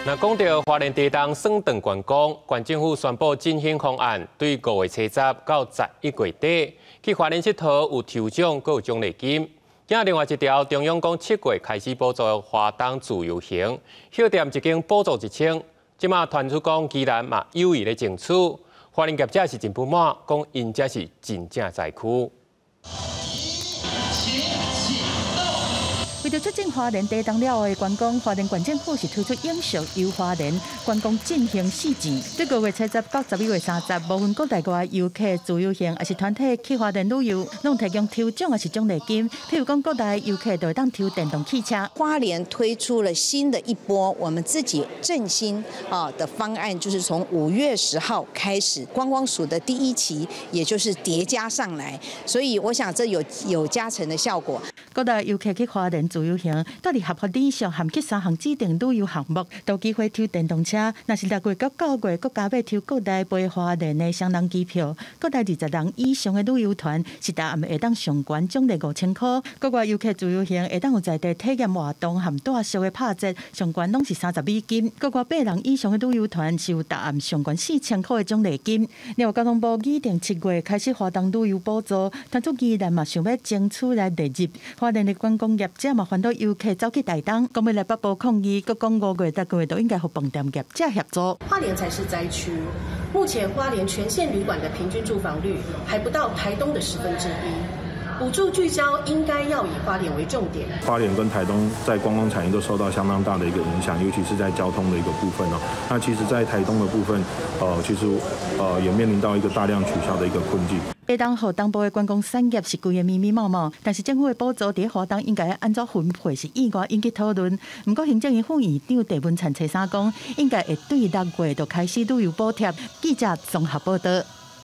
若講著花蓮台東算斷觀光，縣政府宣布振興方案，對5月初十到11月底去花蓮𨑨迌有抽獎，閣有獎勵金。今另外一條，中央講7月開始補助花東自由行，歇店一間補助1000，這馬傳出講宜蘭嘛有意咧爭取，花蓮業者是真不滿，講𪜶才是真正災區。為著促進花蓮台東了後的觀光，花蓮縣政府是推出永續遊花蓮觀光振興四錢。對5月初十到11月30，無分國內外遊客自由行，抑是團體去花蓮旅遊，攏提供抽獎抑是獎勵金。譬如講，國內遊客就會當抽電動汽車。花蓮推出了新的一波，我們自己振興啊的方案，就是從5月10號開始，觀光署的第一期，也就是疊加上來，所以我想這有加成的效果。國內遊客去花蓮自由行，蹛佇合法里數含去三項指定旅遊項目，都有機會抽電動車。若是6月到9月，閣加碼抽國內飛花蓮的雙人機票。國內20人以上的旅遊團，是逐暗會當上懸獎勵5000箍。國外遊客自由行會當有在地體驗活動含住宿的拍折，上懸攏是30美金。國外八人以上的旅遊團是有逐暗上懸4000箍的獎勵金。另外，交通部擬定7月開始花東旅遊補助，傳出宜蘭嘛想欲爭取來列入。花蓮的觀光業者嘛煩惱遊客走去台東，講欲來北部抗議，閣講5月、6月都應該予飯店業者協助。花蓮才是災區，目前花蓮全縣旅館的平均住房率還不到台東的1/10。補助聚焦應該要以花蓮為重點。花蓮跟台東在觀光產業都受到相當大的一個影響，尤其是在交通的一個部分哦。那其實，在台東的部分，其實也面臨到一個大量取消的一個困境。台東予東部的觀光產業是規个密密麻麻，但是政府的補助佇花東應該按怎分配是意外引起討論。毋過行政院副院長鄭文燦初三講，應該會對6月就開始旅遊補貼。記者綜合報導。